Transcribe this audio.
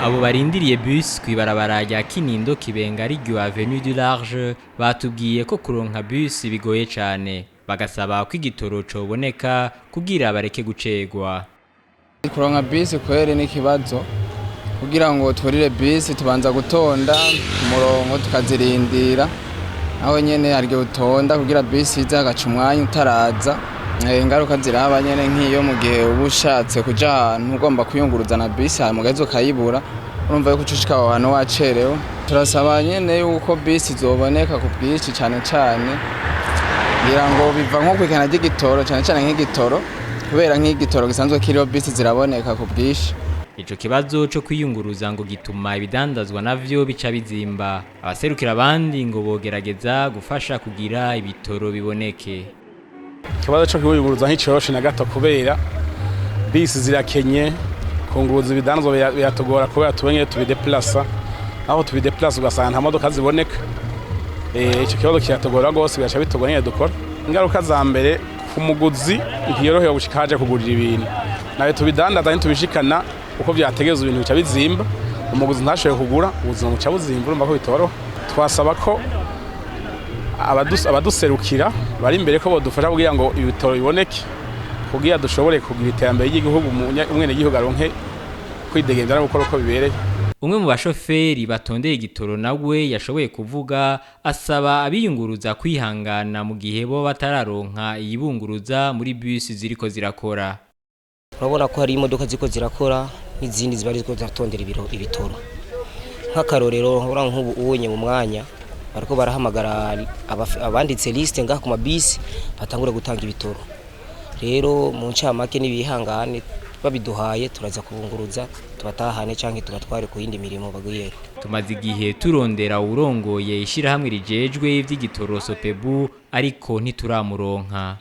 Abo barindiriye bus kw'ibarabara rya Kinindo Kibenga ariryo Avenue du Large batubwiye ko kuronka bus bigoye cane, bagasaba ko igitoro coboneka kugira bareke gucegwa. Kuronka bisi kweri n'ikibazo. Kugira ngo twurire bisi tubanza gutonda umurongo, tukazirindira. Aho nyene hari igihe utonda kugira bisi ize, hagaca umwanya utaraza. Ingaruka zirahaba nyene, nk'iyo mu gihe uba ushatse kuja ahantu ugomba kwiyunguruza na bisi, hanyuma ugaheza ukayibura, urumva yuko uca ushika aho hantu wacerewe. Turasaba nyene yuko bisi zoboneka ku bwinshi, cane cane ngira ngo biva nko kwikena ry'igitoro, cane cane nk'igitoro, kubera nk'igitoro gisanzwe kiriho bisi ziraboneka ku bwinshi. Ico kibazo co kwiyunguruza ngo gituma ibidandazwa navyo bica bizimba. Abaserukira abandi ngo bogerageza gufasha kugira ibitoro biboneke. Ikibazo cyo kwiyunguruza nticoroshe na gato, kubera bisi zirakenye. Kunguruza ibidandazwa biratugora, kubera tubenye tubideplasa, aho tubideplasa ugasanga nta modoka ziboneka. Ico kibazo kiratugora rwose, bigaca bitugora nyene dukora. Ingaruka za mbere ku muguzi, ntiyorohewe gushika haje kugurira ibintu, nawe tubidandaza ntitubishikana uko vyategerezwa, ibintu bica bizimba, umuguzi ntashoboye kugura, ubuzima buca buzimba. Urumva ko bitoroha. Twasaba ko abaduserukira bari imbere ko bodufasha kugira ngo ibitoro biboneke, kugira dushobore kugira iterambere ry'igihugu, umwenegihugu aronke kwidegemvya no gukora uko bibereye. Umwe mu bashoferi batondeye igitoro nawe yashoboye kuvuga, asaba abiyunguruza kwihangana mu gihe bo batararonka iyibunguruza muri bus ziriko zirakora. Urabona ko hari imodoka ziko zirakora n'izindi ziba ziriko ziratondera ibitoro. Nk'akarorero, urabona nk'ubu ubonye mu mwanya bariko barahamagara abanditse liste ngaha ku mabisi batangura gutanga ibitoro. Rero mu ncamake, n'ibihangane, babiduhaye turaza kubunguruza tubatahane canke tubatware ku yindi mirimo bagiyeko. Tumaze igihe turondera uwurongoye ishirahamwe rijejwe ivy'igitoro Sopebu, ariko ntituramuronka.